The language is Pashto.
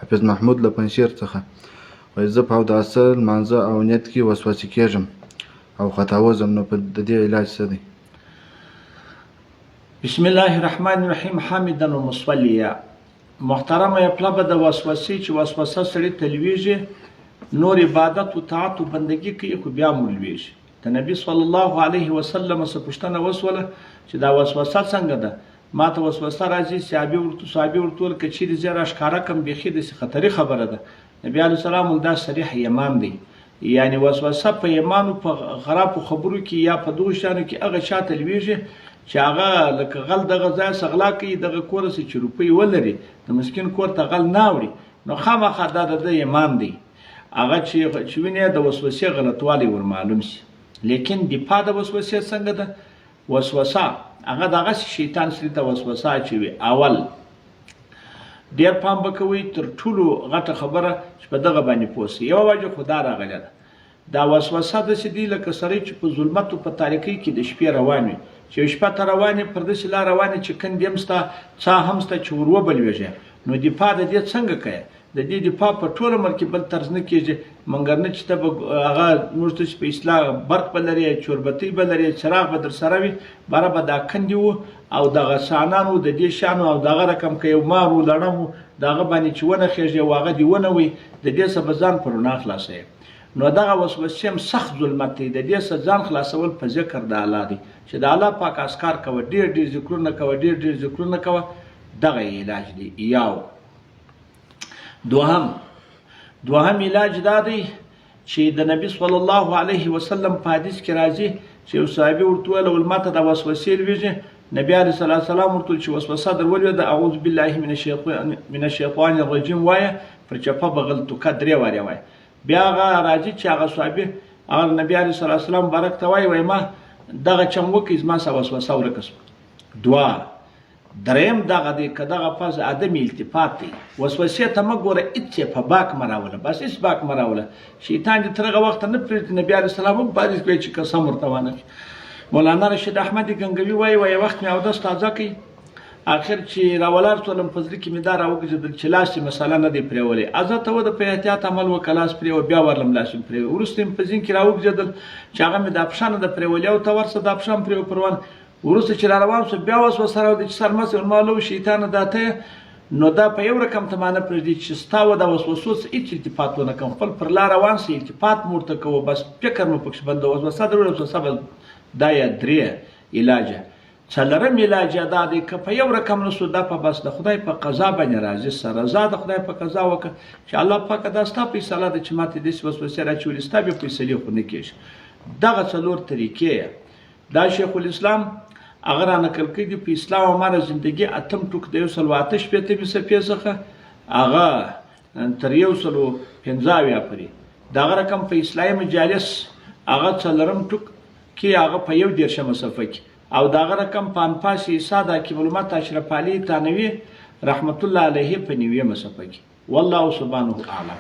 حافظ محمود له پنجشیر څخه وایي زه په اوداسه، لمانځه او نیت کې وسواسي کېږم او خطاوزم نو په د دې علاج څه دی؟ بسم الله الرحمن الرحیم حامدا ومصلیا. محترمه یپله به د وسوسې چې وسوسه سړي ته لویږي، نور عبادت و طاعت و بندګي کوي خو بیا مو لویږي. د نبی صلی الله علیه وسلم څخه پوښتنه وسوله چې دا وسوسه څنګه ده، ماته وسوسه راځي، صحابي ورته صحابي ورته وویل که چیرې زه راښکاره کړم بیخي داسې خطري خبره ده. نبی علیه السلام ویل دا صریح ایمان دی، یعنی وسوسه په ایمان او په خرابو خبرو کې یا په دغو شیانو کې هغه چاته لویږي چې هغه لکه غل دغه ځای څخه غلا کوي، دغه کور څخه چې روپۍ ولري د مسکین کور ته غل نه اوړي، نو خامخا دا د ده ایمان دی، هغه چې ویني د وسوسې غلطوالی ور معلوم شي. لیکن دفاع د وسوسې څنګه ده؟ وسوسه هغه دغسې شیطان سړي ته وسوسه اچوي. اول ډیر پام به کوئ، تر ټولو غټه خبره چې په دغه باندې پوه سئ، یوه وجه خو دا راغلې ده، دا وسوسه داسې دی لکه سړی چې په ظلمت او په تاریکۍ کې د شپې روان وي، چې یو شپه ته روان یې پر داسې لار روان یې چې کندې هم سته، څاه هم سته چې ور وبلوېږې، نو دفاع د دې څنګه کوې؟ د دې دفاع په ټول عمر کې بل طرز نه کېږي، منګر نه چې ته به هغه موږ ته چې په اصطلاح برق به لرې، چوربتۍ به لرې، څراغ به درسره وي، بره به دا کندې وو او دغه سانان وو د دې شیانو او دغه رقم که یو مار وو لړم وو د هغه باندې چې ونه خېږي او هغه دې ونه وي، د دې څخه به ځان په رڼا خلاصوې. نو دغه وسوسې هم سخت ظلمت دی، د دې څخه ځان خلاصول په ذکر د الله دی، چې د الله پاک اذکار کوه، ډېر ډېر ذکرونه کوه، ډېر ډېر ذکرونه کوه، دغه یې علاج دی. یو دوهم دوهم علاج دا دی چې د نبی صلی الله علیه وسلم په حدیث کې راځي چې یو صحابي ورته وویل ول ماته دا وسوسې لویږي، نبی علیه الصلاة والسلام ورته وویل چې وسوسه در ولوېده اعوذ بالله من الشیطان من الشیطان الرجیم وایه، پر چپه بغل توکه درې وارې وایه. بیا هغه راځي چې هغه صحابي هغه نبی علیه الصلاة والسلام مبارک ته وایي، وایي ما دغه چم وکړي زما څخه وسوسه ورکه شوه. دعا دریم دغه دی که دغه پس عدم التفات دی، وسوسې ته مه ګوره، هیڅ یې په باک مه راوله، بس هیڅ باک مه راوله، شیطان دې تر هغه وخته نه پرېږدي. نبي علیه السلام هم په حدیث کې وایي چې قسم ورته وانه خلي. مولانا رشید احمد ګنګوي وایي، وایي وخت مې اودس تازه کړي، اخر چې راولاړ سولم په زړه کې مې دا راوګرځېدل چې لاس یې مسله نه دی پرېولی، ازه ته وده په احتیاط عمل وکړه، لاس پرېوه، بیا ورلم لاس مې پرېوه. وروسته مې په ذهن کې راوګرځېدل چې هغه مې دا پښه نه ده پرېولې او ته ورسه دا پښه هم پرېوه پروان. وروسته چې را روان شو بیا وسوسه راوځي چې سر مه ما لو شیطانه دا ته، نو دا په یو رقم ته ما نه پرېږدي چې ستا و دا وسوسو څه هېڅ التفات ونه کوم، خپل پر لار روان سه، التفات مو ورته کوه، بس فکر مو پکښې بنده، وسوسه در وسوسه بس. دا یا درې علاجه. څلورم علاج یې دا دی که په یو رقم نه سو دا په بس د خدای په قضا باندې راضي سه، رضا د خدای په قضا وکړه چې الله پاکه دا ستا فیصله ده چې ماته داسې وسوسې راچولي، ستا بې فیصلې خو نه کېږي. دغه څلور طریقې دا شیخ الاسلام هغه را نقل کړي دي په اسلام ہمارا زندگی اتم ټوک د 168مې صفحې څخه هغه تر 175 پورې، دغه رقم په اصلاحي مجالس هغه څلورم ټوک کې هغه په 31مه صفحه کې، او دغه رقم په انفاس عیسی د حکیم الامت اشرف علي تانوي رحمت الله علیه په 90مه صفحه کې. والله سبحانه اعلم.